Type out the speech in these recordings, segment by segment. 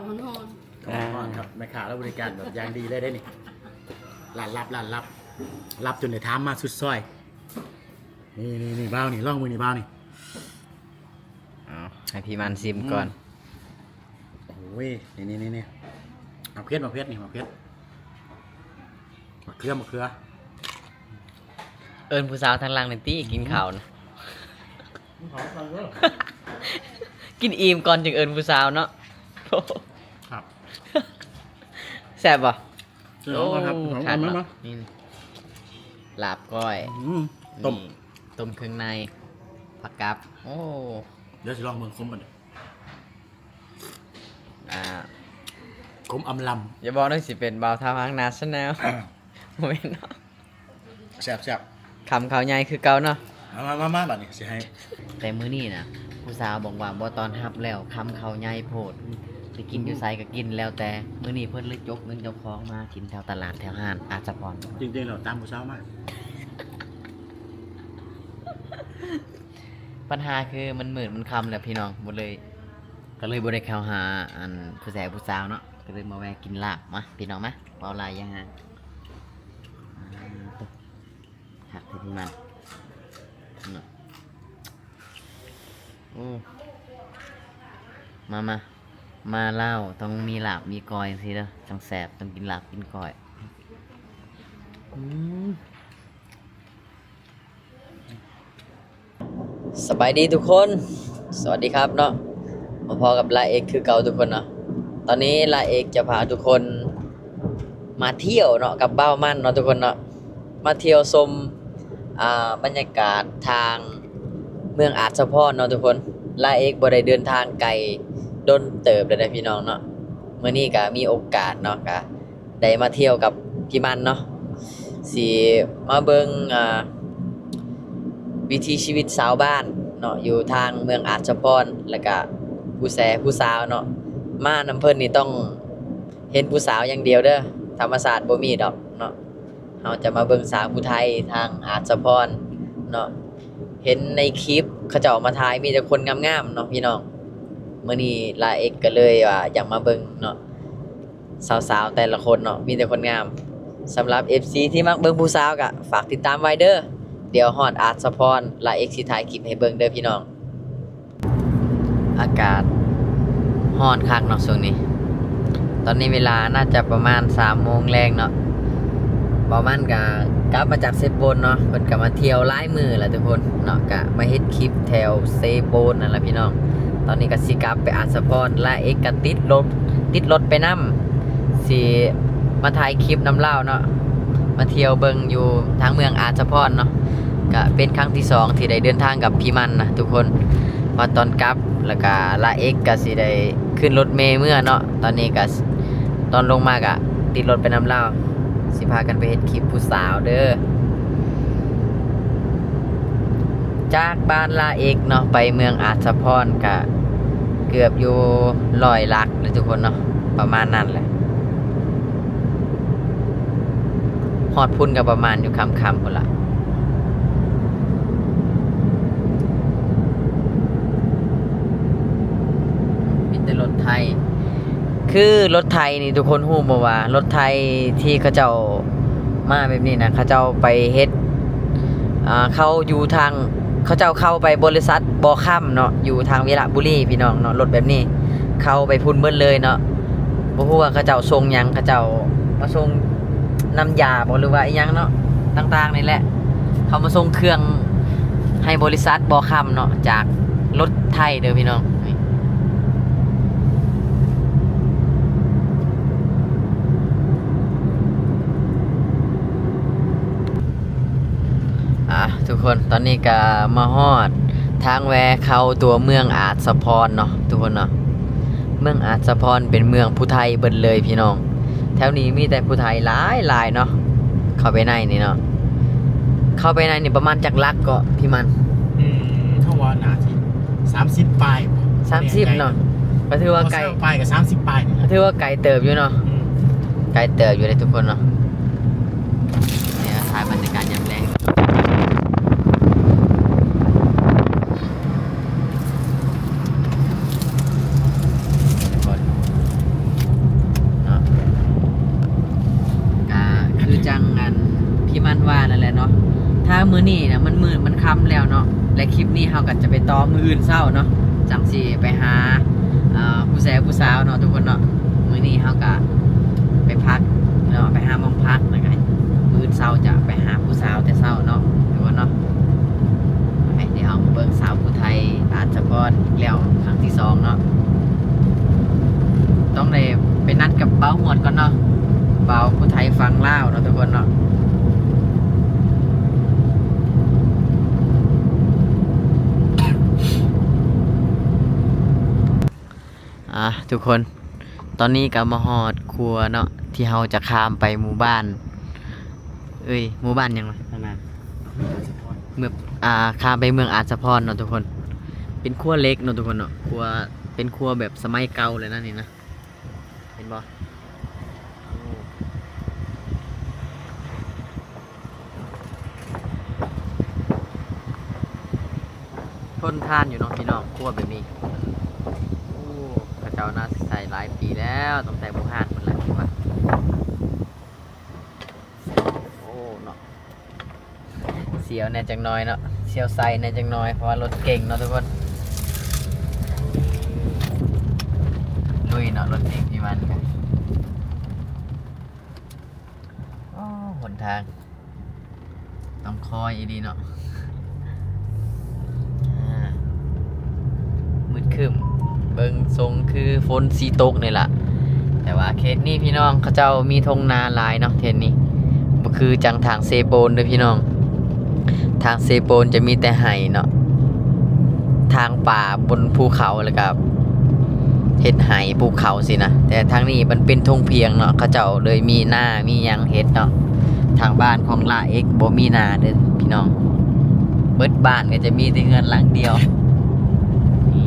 ຮ້ອນໆ ອ່າ ຮ້ອນໆ ຄັບ ແມ່ຄ້າລາວບໍລິການແບບຢ່າງດີເລີຍເດ້ນີ້ ຮ້ານລັບ ຮ້ານລັບ ລັບຈົນໄດ້ຖາມມາສຸດຊອຍ ນີ້ໆໆ ບ່າວນີ້ ລອງເບິ່ງນີ້ ບ່າວນີ້ ເອົາ ໃຫ້ພີ່ມັນຊິມກ່ອນ ອືມ ໂອ້ຍ ນີ້ໆໆໆ ໝາກເຜັດ ໝາກເຜັດນີ້ ໝາກເຜັດ ໝາກເຂືອ ໝາກເຂືອ ເອີ້ນຜູ້ສາວທາງຫຼັງໜ່ອຍຕິ ກິນເຂົ້ານະ ກິນອີ່ມກ່ອນຈຶ່ງເອີ້ນຜູ້ສາວເນາະ ຄັບ ແຊບບໍ່? ເອີ ໂອ້ ຄັບ ມາ ມາ ມາ ນີ້ ລາບກ້ອຍ ອືມ ຕົ້ມ ນີ້ ຕົ້ມເຄື່ອງໃນ ຜັກກັບ ໂອ້ ດຽວຊິລອງເບິ່ງ ຂົມບໍ່ນີ້ ອ່າ ຂົມອຳລຳ ຢ່າບອກເດີ ຊິເປັນບ່າວທ້າວຫາງນາ Channel ບໍ່ແມ່ນເນາະ ແຊບໆ ຄຳເຂົ້າໃຫຍ່ຄືເກົ່າເນາະ ມາໆໆ ບາດນີ້ຊິໃຫ້ ແຕ່ມື້ນີ້ນະ ຜູ້ສາວບອກວ່າບໍ່ຕ້ອນຮັບແລ້ວ ຄຳເຂົ້າໃຫຍ່ໂພດ ໄປກິນຢູ່ໃສກໍກິນແລ້ວແຕ່ ມື້ນີ້ເພິ່ນເລີຍຈົກເງິນເຈົ້າຂອງມາກິນແຖວຕະຫຼາດ ແຖວຮ້ານອາດສະພອນ ຈິງໆ ແລ້ວຕາມຜູ້ສາວມາ ບັນຫາຄືມັນມືດມັນຄ່ຳແລ້ວພີ່ນ້ອງ ບໍ່ເລີຍ ກໍເລີຍບໍ່ໄດ້ເຂົ້າຫາ ອັນ ຜູ້ແຊຜູ້ສາວເນາະ ກໍເລີຍມາແວ່ກິນລາບ ມາ ພີ່ນ້ອງມາ ເວົ້າຫຼາຍຢ່າງ ອ່າ ຄັກແທ້ພີ່ມັນ ເນາະ ໂອ້ ມາ ມາ ມາລາວຕ້ອງມີລາບມີກ້ອຍຈັ່ງຊີ້ເດີ ຈັ່ງແຊບ ຕ້ອງກິນລາບກິນກ້ອຍ ອືມ. ສະບາຍດີທຸກຄົນ ສະຫວັດດີຄັບເນາະ ມາພໍ້ກັບລາເອັກຄືເກົ່າທຸກຄົນເນາະ ຕອນນີ້ລາເອັກຈະພາທຸກຄົນມາທ່ຽວເນາະ ກັບບ່າວມັນເນາະທຸກຄົນເນາະ ມາທ່ຽວຊົມ ອ່າ ບັນຍາກາດທາງເມືອງອາດສະພອນເນາະທຸກຄົນ ລາເອັກບໍ່ໄດ້ເດີນທາງໄກດົນເຕີບແລ້ວເດ້ພີ່ນ້ອງເນາະ ມື້ນີ້ກະມີໂອກາດເນາະ ກະ ໄດ້ມາທ່ຽວກັບພີ່ມັນເນາະ ຊິມາເບິ່ງ ອ່າ ວິຖີຊີວິດຊາວບ້ານເນາະ ຢູ່ທາງເມືອງອາດສະພອນ ແລ້ວກະຜູ້ແຊຜູ້ສາວເນາະ ມານຳເພິ່ນນີ້ຕ້ອງເຫັນຜູ້ສາວຢ່າງດຽວເດີ ທຳມະຊາດບໍ່ມີດອກເນາະ ເຮົາຈະມາເບິ່ງສາວຜູ້ໄທທາງອາດສະພອນເນາະ ເຫັນໃນຄລິບເຂົາເຈົ້າເອົາມາຖ່າຍ ມີແຕ່ຄົນງາມໆເນາະພີ່ນ້ອງ ມື້ນີ້ລາເອັກກໍເລີຍວ່າຢາກມາເບິ່ງເນາະ ສາວໆແຕ່ລະຄົນເນາະ ມີແຕ່ຄົນງາມ ສຳລັບເອັຟຊີທີ່ມັກເບິ່ງຜູ້ສາວກະຝາກຕິດຕາມໄວ້ເດີ ດຽວຮອດອາດສະພອນ ລາເອັກຊິຖ່າຍຄລິບໃຫ້ເບິ່ງເດີພີ່ນ້ອງ. ອາກາດຮ້ອນຄັກເນາະຊ່ວງນີ້ ຕອນນີ້ເວລາໜ້າຈະປະມານສາມໂມງແລງເນາະ ບ່າວມັນກະກັບມາຈາກເຊໂປນເນາະ ເພິ່ນກະມາທ່ຽວຫຼາຍມື້ແລ້ວທຸກຄົນເນາະ ກະມາເຮັດຄລິບແຖວເຊໂປນນັ້ນລະພີ່ນ້ອງ ຕອນນີ້ກະຊິກັບໄປອາດສະພອນ ລາເອັກກະຕິດລົດ ຕິດລົດໄປນຳ ຊິມາຖ່າຍຄລິບນຳລາວເນາະ ມາທ່ຽວເບິ່ງຢູ່ທາງເມືອງອາດສະພອນເນາະ ກະເປັນຄັ້ງທີສອງທີ່ໄດ້ເດີນທາງກັບພີ່ມັນນະທຸກຄົນ ມາຕອນກັບ ແລ້ວກະລາເອັກກະຊິໄດ້ຂຶ້ນລົດເມເມືອເນາະ ຕອນນີ້ກະ ຕອນລົງມາກະຕິດລົດໄປນຳລາວ ຊິພາກັນໄປເຮັດຄລິບຜູ້ສາວເດີ ຈາກບ້ານລາເອັກເນາະ ໄປເມືອງອາດສະພອນກະເກືອບຢູ່ຮ້ອຍຫຼັກເລີຍທຸກຄົນເນາະ ປະມານນັ້ນແຫຼະ ຮອດພຸ້ນກະປະມານຢູ່ຄ່ຳໆພຸ້ນລະ ມີແຕ່ລົດໄຖ ຄືລົດໄຖນີ້ ທຸກຄົນຮູ້ບໍ່ວ່າລົດໄຖທີ່ເຂົາເຈົ້າມາແບບນີ້ນະ ເຂົາເຈົ້າໄປເຮັດ ອ່າ ເຂົ້າຢູ່ທາງ ເຂົາເຈົ້າເຂົ້າໄປບໍລິສັດບໍ່ຄຳເນາະ ຢູ່ທາງວິລະບູລີພີ່ນ້ອງເນາະ ລົດແບບນີ້ເຂົ້າໄປພຸ້ນເບິດເລີຍເນາະ ບໍ່ຮູ້ວ່າເຂົາເຈົ້າສົ່ງຫຍັງ ເຂົາເຈົ້າມາສົ່ງນ້ຳຢາບໍ ຫຼືວ່າອີ່ຫຍັງເນາະ ຕ່າງໆນີ້ແຫຼະ ເຂົາມາສົ່ງເຄື່ອງໃຫ້ບໍລິສັດບໍ່ຄຳເນາະ ຈາກລົດໄຖເດີພີ່ນ້ອງ. ອ່າ ທຸກຄົນ ຕອນນີ້ກະມາຮອດທາງແວ່ເຂົ້າຕົວເມືອງອາດສະພອນເນາະ ທຸກຄົນເນາະ ເມືອງອາດສະພອນເປັນເມືອງຜູ້ໄທເບິດເລີຍພີ່ນ້ອງ ແຖວນີ້ມີແຕ່ຜູ້ໄທຫຼາຍໆເນາະ ເຂົ້າໄປໃນນີ້ເນາະ ເຂົ້າໄປໃນນີ້ປະມານຈັກຫຼັກເກາະພີ່ມັນ? ອືມ ເຮົາວ່າໜ້າຊິສາມສິບປາຍ ສາມສິບເນາະ ກະຖືວ່າໄກ ປາຍກະສາມສິບປາຍ ກະຖືວ່າໄກເຕີບຢູ່ເນາະ ອືມ ໄກເຕີບຢູ່ເດ້ທຸກຄົນເນາະ ນີ້ຖ່າຍບັນຍາກາດຍາມແລງ ທຸກຄົນ ມື້ນີ້ນະ ມັນມືດມັນຄ່ຳແລ້ວເນາະ ແລະ ຄລິບນີ້ເຮົາກໍຈະໄປຕໍ່ມື້ອື່ນເຊົ້າເນາະ ຈັ່ງຊິໄປຫາ ເອີ ຜູ້ແຊຜູ້ສາວເນາະທຸກຄົນເນາະ. ມື້ນີ້ເຮົາກໍໄປພັກເນາະ ໄປຫາໝ່ອງພັກ ແລ້ວກໍມື້ອື່ນເຊົ້າຈະໄປຫາຜູ້ສາວແຕ່ເຊົ້າເນາະທຸກຄົນເນາະ. ໄປ ດຽວເຮົາມາເບິ່ງສາວຜູ້ໄທ ອາດສະພອນ ອີກແລ້ວຄັ້ງທີສອງເນາະ. ຕ້ອງໄດ້ໄປນັດກັບບ່າວຫວດກ່ອນເນາະ ບ່າວຜູ້ໄທຝັ່ງລາວເນາະທຸກຄົນເນາະ. ອ່າ ທຸກຄົນ ຕອນນີ້ກໍມາຮອດຂົວເນາະ ທີ່ເຮົາຈະຂ້າມໄປໝູ່ບ້ານ ເອີຍ ໝູ່ບ້ານຫຍັງວະ ທາງໜ້າ ເມືອງ ອ່າ ຂ້າມໄປເມືອງອາດສະພອນເນາະທຸກຄົນ. ເປັນຂົວເຫຼັກເນາະທຸກຄົນເນາະ ຂົວ ເປັນຂົວແບບສະໄໝເກົ່າເລີຍນະນີ້ນະ ເຫັນບໍ່? ໂອ້ ທົນທານຢູ່ເນາະພີ່ນ້ອງ ຂົວແບບນີ້. ໂອ້ ເຂົາເຈົ້າໜ້າຊິໃຊ້ຫຼາຍປີແລ້ວ ຕັ້ງແຕ່ບູຮານພຸ້ນແຫຼະວ່າ. ໂອ້ເນາະ ສຽວແດ່ຈັກໜ້ອຍເນາະ ສຽວໄສ້ແດ່ຈັກໜ້ອຍ ເພາະວ່າລົດເກັ່ງເນາະທຸກຄົນ. ລຸຍເນາະ ລົດເກັ່ງທີ່ມັນກະ ໂອ້ ຫົນທາງ ຕ້ອງຄອຍອີ່ຫຼີເນາະ ອ່າ ມືດຄຶ້ມ ເບິ່ງຊົງຄືຝົນຊິຕົກນີ້ລະ. ແຕ່ວ່າເຂດນີ້ພີ່ນ້ອງ ເຂົາເຈົ້າມີທົ່ງນາຫຼາຍເນາະ ເຂດນີ້ ບໍ່ຄືຈັ່ງທາງເຊໂປນເດີ້ພີ່ນ້ອງ. ທາງເຊໂປນຈະມີແຕ່ໄຮ່ເນາະ ທາງປ່າບົນພູເຂົາ ແລ້ວກະເຮັດໄຮ່ປູກເຂົ້າຊີ້ນະ. ແຕ່ທາງນີ້ມັນເປັນທົ່ງພຽງເນາະ ເຂົາເຈົ້າເລີຍມີນາມີຫຍັງເຮັດເນາະ. ທາງບ້ານຂອງລາເອັກບໍ່ມີນາເດີ້ພີ່ນ້ອງ ເບິດບ້ານກໍຈະມີແຕ່ເຮືອນຫຼັງດຽວ. ນີ້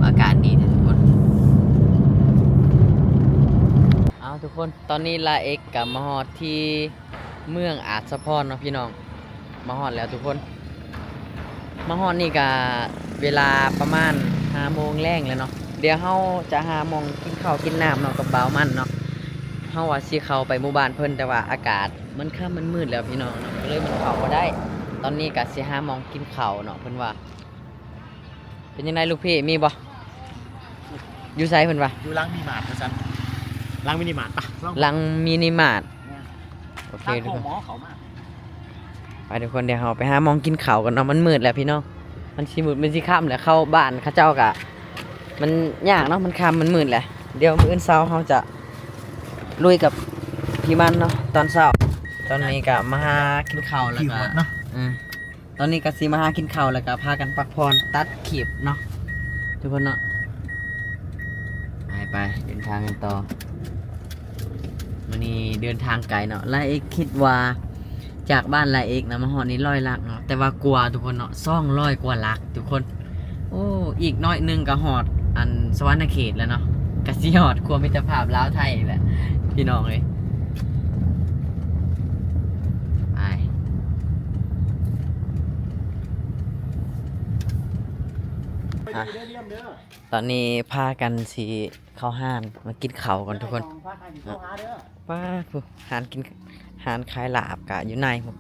ອາກາດດີແທ້ທຸກຄົນ. ເອົາທຸກຄົນ ຕອນນີ້ລາເອັກກໍມາຮອດທີ່ເມືອງອາດສະພອນເນາະພີ່ນ້ອງ. ມາຮອດແລ້ວທຸກຄົນ ມາຮອດນີ້ກະເວລາປະມານຫ້າໂມງແລງແລ້ວເນາະ. ດຽວເຮົາຈະຫາໝ່ອງກິນເຂົ້າກິນນ້ຳເນາະ ກັບບ່າວມັນເນາະ. ເຮົາວ່າຊິເຂົ້າໄປໝູ່ບ້ານເພິ່ນ ແຕ່ວ່າອາກາດມັນຄ່ຳມັນມືດແລ້ວພີ່ນ້ອງເນາະ ກໍເລີຍບໍ່ເຂົ້າບໍ່ໄດ້. ຕອນນີ້ກະຊິຫາໝ່ອງກິນເຂົ້າເນາະ ເພິ່ນວ່າ. ເປັນຈັ່ງໃດລູກພີ່ ມີບໍ່? ຢູ່ໃສເພິ່ນວ່າ? ຢູ່ຫຼັງມີມາດວ່າຊັ້ນ ຫຼັງມິນິມາດ ປະ ລອງ ຫຼັງມິນິມາດ. ໂອເຄ ທຸກຄົນ ໄປທຸກຄົນ ດຽວເຮົາໄປຫາໝ່ອງກິນເຂົ້າກັນເນາະ. ມັນມືດແລ້ວພີ່ນ້ອງ ມັນຊິມືດ ມັນຊິຄ່ຳແລ້ວ ເຂົ້າບ້ານເຂົາເຈົ້າກະມັນຍາກເນາະ ມັນຄ່ຳມັນມືດແລ້ວ. ດຽວມື້ອື່ນເຊົ້າເຮົາຈະລຸຍກັບພີ່ມັນເນາະ ຕອນເຊົ້າ. ຕອນນີ້ກະມາຫາກິນເຂົ້າແລ້ວກະ ເອີ ຕອນນີ້ກໍຊິມາຫາກິນເຂົ້າ ແລ້ວກໍພາກັນພັກຜ່ອນ ຕັດຄລິບເນາະ ທຸກຄົນເນາະ. ໄປໆ ເດີນທາງກັນຕໍ່. ມື້ນີ້ເດີນທາງໄກເນາະ ລາເອັກຄິດວ່າຈາກບ້ານລາເອັກນະ ມາຮອດນີ້ຮ້ອຍຫຼັກເນາະ ແຕ່ວ່າກວ່າທຸກຄົນເນາະ ສອງຮ້ອຍກວ່າຫຼັກທຸກຄົນ. ໂອ້ ອີກໜ້ອຍໜຶ່ງກໍຮອດອັນສະຫວັນນະເຂດແລ້ວເນາະ ກໍຊິຮອດຂົວມິດຕະພາບລາວໄທແຫຼະ ພີ່ນ້ອງເອີຍ. ໄປ ອ່ະ ຕອນນີ້ພາກັນຊິເຂົ້າຮ້ານມາກິນເຂົ້າກ່ອນທຸກຄົນ. ປາດ ຜູ້ ຮ້ານກິນ ຮ້ານຂາຍລາບກະຢູ່ໃນພຸ້ນ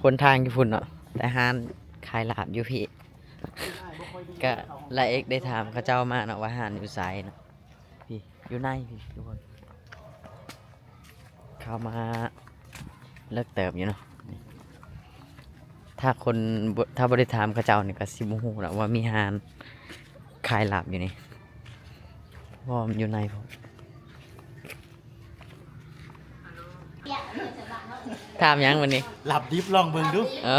ຄົນທາງຢູ່ພຸ້ນເນາະ ແຕ່ຮ້ານຂາຍລາບຢູ່ພີ້. ກະລາເອັກໄດ້ຖາມເຂົາເຈົ້າມາເນາະວ່າຮ້ານຢູ່ໃສເນາະ. ພີ້ ຢູ່ໃນພີ້ທຸກຄົນ ເຂົ້າມາເລິກເຕີບຢູ່ເນາະ. ຖ້າຄົນ ບໍ່ ຖ້າບໍ່ໄດ້ຖາມເຂົາເຈົ້ານີ້ກໍຊິບໍ່ຮູ້ເນາະວ່າມີຮ້ານຂາຍລາບຢູ່ນີ້ ເພາະວ່າມັນຢູ່ໃນພຸ້ນ. ຖາມຫຍັງບັດນີ້? ລາບດິບ ລອງເບິ່ງດູ. ເອີ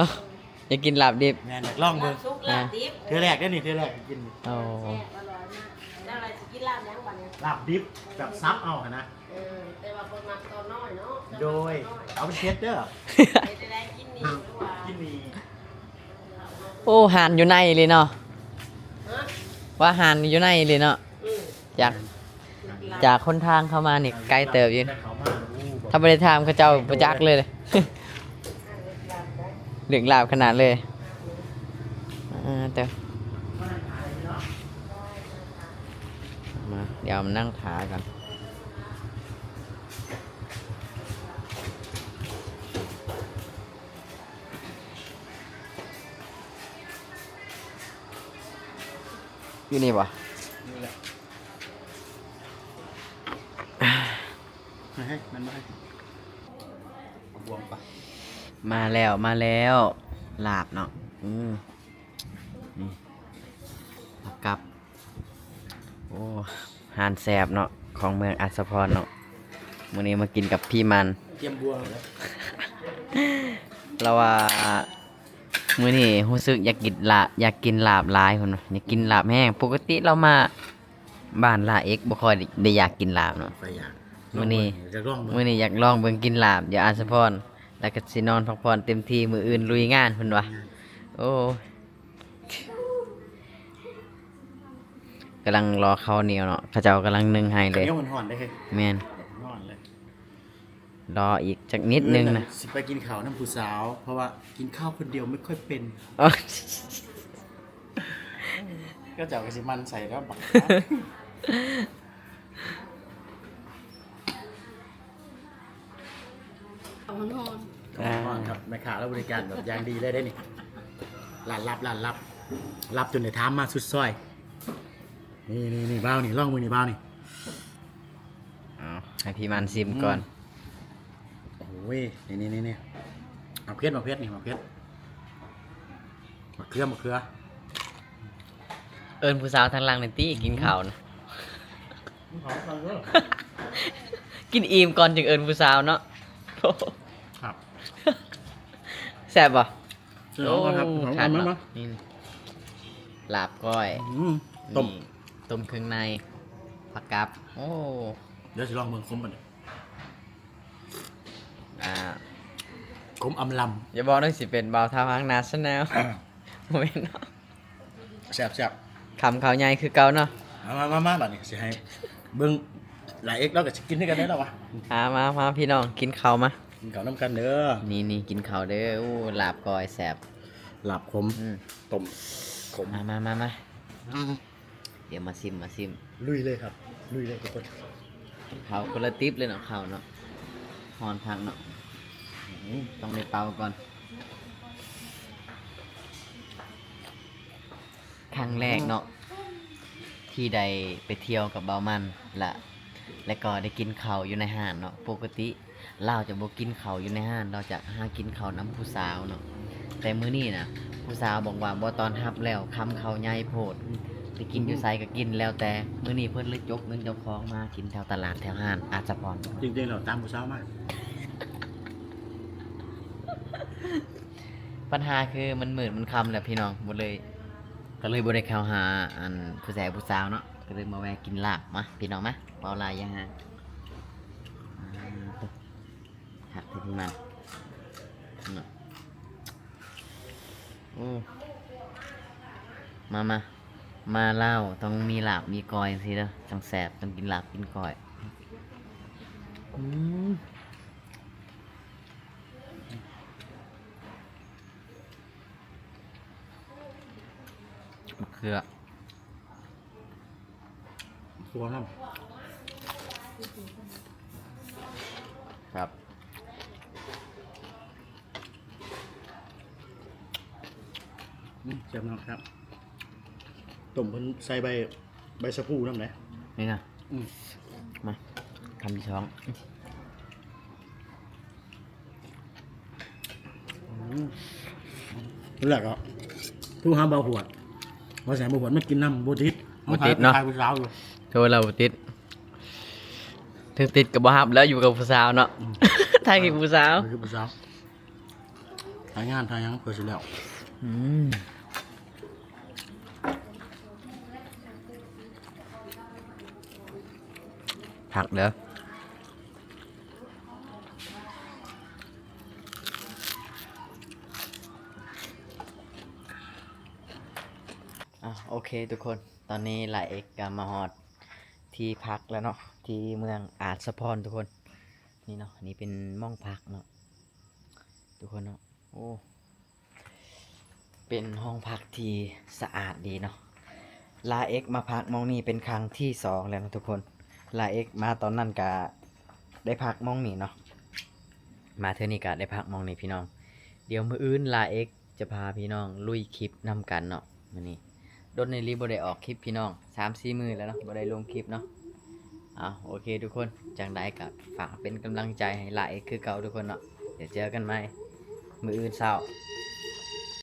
ຢາກກິນລາບດິບ. ແມ່ນ ຢາກລອງເບິ່ງ. ລາບສຸກ ອ່າ ລາບດິບ ເທື່ອແລກເດ້ນີ້ ເທື່ອແລກກິນ. ໂອ້ ແຊບ ອະລ່ອຍມາກ. ເຈົ້າລະຊິກິນລາບຫຍັງບັດນີ້? ລາບດິບ ແບບສັບເອົາຫັ້ນນະ. ເອີ ແຕ່ວ່າເພິ່ນມັກຕອນນ້ອຍເນາະ. ໂດຍ ເອົາເປັນເພັດເດີ. ເຮັດໄດ້ກິນນີ້ ຫຼືວ່າ ກິນນີ້. ໂອ້ ຮ້ານຢູ່ໃນອີ່ຫຼີເນາະ. ຮະ? ວ່າຮ້ານຢູ່ໃນອີ່ຫຼີເນາະ. ອືມ ຈາກ ຈາກຫົນທາງເຂົ້າມານີ້ໄກເຕີບຢູ່. ຖ້າບໍ່ໄດ້ຖາມເຂົາເຈົ້າບໍ່ຈັກເລີຍ. ເລື່ອງລາວຂະໜາດເລີຍ. ອ່າ ແຕ່ ມາ ດຽວມານັ່ງຖ້າກັນ. ຢູ່ນີ້ບໍ່? ນີ້ແຫຼະ ເຮີ້ຍ ແມ່ນບໍ່? ເອົາບ່ວງປະ ມາແລ້ວ ມາແລ້ວ ລາບເນາະ. ອືມ ນີ້ ລາບກັບ ໂອ້ ຮ້ານແຊບເນາະ ຂອງເມືອງອາດສະພອນເນາະ. ມື້ນີ້ມາກິນກັບພີ່ມັນ ຕຽມບົວແລ້ວ ລາວວ່າ ມື້ນີ້ຮູ້ສຶກຢາກກິນລາບ ຢາກກິນລາບຫຼາຍ ເພິ່ນວ່າ ຢາກກິນລາບແຮງ. ປົກກະຕິລາວມາບ້ານລາເອັກ ບໍ່ຄ່ອຍໄດ້ ໄດ້ຢາກກິນລາບເນາະ. ຂ້ອຍຢາກ ມື້ນີ້ ຢາກລອງເບິ່ງ ມື້ນີ້ຢາກລອງເບິ່ງ ກິນລາບຢູ່ອາດສະພອນ ແລ້ວກໍຊິນອນພັກຜ່ອນເຕັມທີ່ ມື້ອື່ນລຸຍງານ ເພິ່ນວ່າ. ໂອ້ຍ ກຳລັງລໍເຂົ້າໜຽວເນາະ ເຂົາເຈົ້າກຳລັງໜຶ້ງໃຫ້ເລີຍ. ເຂົ້າໜຽວຮ້ອນໆເດ້. ແມ່ນ ຮ້ອນເລີຍ. ລໍອີກຈັກນິດໜຶ່ງນະ. ຊິໄປກິນເຂົ້ານຳຜູ້ສາວ ເພາະວ່າກິນເຂົ້າຄົນດຽວໄມ່ຄ່ອຍເປັນ. ອໍ ເຂົາເຈົ້າກໍຊິໝັ່ນໃສ່ແລ້ວບັກ. ເຂົ້າຮ້ອນໆ ເຂົ້າຮ້ອນໆ ອ່າ ຄັບ ແມ່ຄ້າລາວບໍລິການແບບຢ່າງດີເລີຍເດ້ນີ້. ຮ້ານລັບ ຮ້ານລັບ ລັບຈົນໄດ້ຖາມມາສຸດຊອຍ. ນີ້ໆໆ ບ່າວນີ້ ລອງເບິ່ງນີ້ ບ່າວນີ້. ເອົາ ໃຫ້ພີ່ມັນຊິມກ່ອນ. ອືມ ໂອ້ຍ ນີ້ໆໆໆ ໝາກເຜັດ ໝາກເຜັດນີ້ ໝາກເຜັດ ໝາກເຂືອ ໝາກເຂືອ. ເອີ້ນຜູ້ສາວທາງຫຼັງນີ້ຕິ ກິນເຂົ້ານະ. ກິນອີ່ມກ່ອນຈຶ່ງເອີ້ນຜູ້ສາວເນາະ. ຄັບ ແຊບບໍ່? ເອີ ໂອ້ ຄັກເນາະ. ນີ້ ລາບກ້ອຍ ອືມ ຕົ້ມ ນີ້ ຕົ້ມເຄື່ອງໃນ ຜັກກັບ. ໂອ້ ດຽວຊິລອງເບິ່ງ ຂົມປານໃດ. ອ່າ ຂົມອຳລຳ. ຢ່າບອກເດີ ຊິເປັນບ່າວທ້າວຫາງນາ Channel ບໍ່ແມ່ນເນາະ. ແຊບໆ ຄຳເຂົ້າໃຫຍ່ຄືເກົ່າເນາະ. ມາໆໆ ບາດນີ້ຊິໃຫ້ເບິ່ງ ຫຼາເອັກລາວກໍຊິກິນຄືກັນເດ້ລາວວ່າ. ມາໆໆ ພີ່ນ້ອງ ກິນເຂົ້າມາ ກິນເຂົ້ານຳກັນເດີ. ນີ້ໆ ກິນເຂົ້າເດີ. ໂອ້ ລາບກ້ອຍແຊບ ລາບຂົມ ອືມ ຕົ້ມຂົມ. ມາໆໆໆ ອືມ ດຽວມາຊິມ ມາຊິມ. ລຸຍເລີຍຄັບ ລຸຍເລີຍທຸກຄົນ. ເຂົ້າຄົນລະຕິບເລີຍເນາະ ເຂົ້າເນາະ. ຮ້ອນຄັກເນາະ. ອືມ ຕ້ອງໄດ້ເປົ່າກ່ອນ. ຄັ້ງແລກເນາະ ທີ່ໄດ້ໄປທ່ຽວກັບບ່າວມັນ ແລະ ແລະກໍໄດ້ກິນເຂົ້າຢູ່ໃນຮ້ານເນາະ. ປົກກະຕິລາວຈະບໍ່ກິນເຂົ້າຢູ່ໃນຮ້ານ ລາວຈະຫາກິນເຂົ້ານຳຜູ້ສາວເນາະ. ແຕ່ມື້ນີ້ນະ ຜູ້ສາວບອກວ່າບໍ່ຕ້ອນຮັບແລ້ວ ຄຳເຂົ້າໃຫຍ່ໂພດ ໄປກິນຢູ່ໃສກໍກິນແລ້ວແຕ່. ມື້ນີ້ເພິ່ນເລີຍຈົກເງິນເຈົ້າຂອງມາກິນແຖວຕະຫຼາດແຖວຮ້ານອາດສະພອນ. ຈິງໆແລ້ວຕາມຜູ້ສາວມາ. ບັນຫາຄືມັນມືດມັນຄ່ຳແລ້ວພີ່ນ້ອງ ບໍ່ເລີຍ ກໍເລີຍບໍ່ໄດ້ເຂົ້າຫາອັນຜູ້ຊາຍຜູ້ສາວເນາະ ກໍເລີຍມາແວ່ກິນລາບ. ມາພີ່ນ້ອງມາ ເວົ້າຫຼາຍຢ່າງ. ອ່າ ຄັກແທ້ພີ່ມັນເນາະ. ໂອ້ ມາ ມາ ມາລາວຕ້ອງມີລາບມີກ້ອຍຈັ່ງຊີ້ເດີ ຈັ່ງແຊບ ຕ້ອງກິນລາບກິນກ້ອຍ. ອືມ ມະເຂືອ ຕົວນັ້ນ ຄັບ ອືມ ແຊບເນາະ ແຊບ. ຕົ້ມເພິ່ນໃສ່ໃບ ໃບສະພູນຳເດ້ ນີ້ນະ. ອືມ ມາ ຄຳທີສອງ. ອືມ ແລ້ວກໍໂທຫາບ່າວຫວດ ວ່າຊິໃຫ້ບ່າວຫວດມາກິນນຳ ບໍ່ຕິດ ບໍ່ຕິດເນາະ ເຮົາຖ່າຍຜູ້ສາວຢູ່. ໂທແລ້ວບໍ່ຕິດ ເຖິງຕິດກໍບໍ່ຮັບແລ້ວ ຢູ່ກັບຜູ້ສາວເນາະ. ອືມ ຖ່າຍຄລິບຜູ້ສາວ ຖ່າຍຄລິບຜູ້ສາວ ຖ່າຍງານ ຖ່າຍຫຍັງເພື່ອຊິແລ້ວ. ອືມ ຄັກເດີ. ອ່າ ໂອເຄທຸກຄົນ ຕອນນີ້ຫຼ້າເອັກກໍມາຮອດທີ່ພັກແລ້ວເນາະ ທີ່ເມືອງອາດສະພອນທຸກຄົນ. ນີ້ເນາະ ນີ້ເປັນໝ່ອງພັກເນາະ ທຸກຄົນເນາະ. ໂອ້ ເປັນຫ້ອງພັກທີ່ສະອາດດີເນາະ. ຫຼ້າເອັກມາພັກໝ່ອງນີ້ເປັນຄັ້ງທີສອງແລ້ວເນາະທຸກຄົນ. ຫຼ້າເອັກມາຕອນນັ້ນກະໄດ້ພັກໝ່ອງນີ້ເນາະ ມາເທື່ອນີ້ກະໄດ້ພັກໝ່ອງນີ້ພີ່ນ້ອງ. ດຽວມື້ອື່ນຫຼ້າເອັກຈະພາພີ່ນ້ອງລຸຍຄລິບນຳກັນເນາະ. ມື້ນີ້ ດົນອີ່ຫຼີບໍ່ໄດ້ອອກຄລິບພີ່ນ້ອງ ສາມສີ່ມື້ແລ້ວເນາະ ບໍ່ໄດ້ລົງຄລິບເນາະ. ເອົາ ໂອເຄທຸກຄົນ ຈັ່ງໃດກໍຝາກເປັນກຳລັງໃຈໃຫ້ຫຼາຍຄືເກົ່າທຸກຄົນເນາະ. ດຽວເຈີກັນໃໝ່ມື້ອື່ນເຊົ້າ.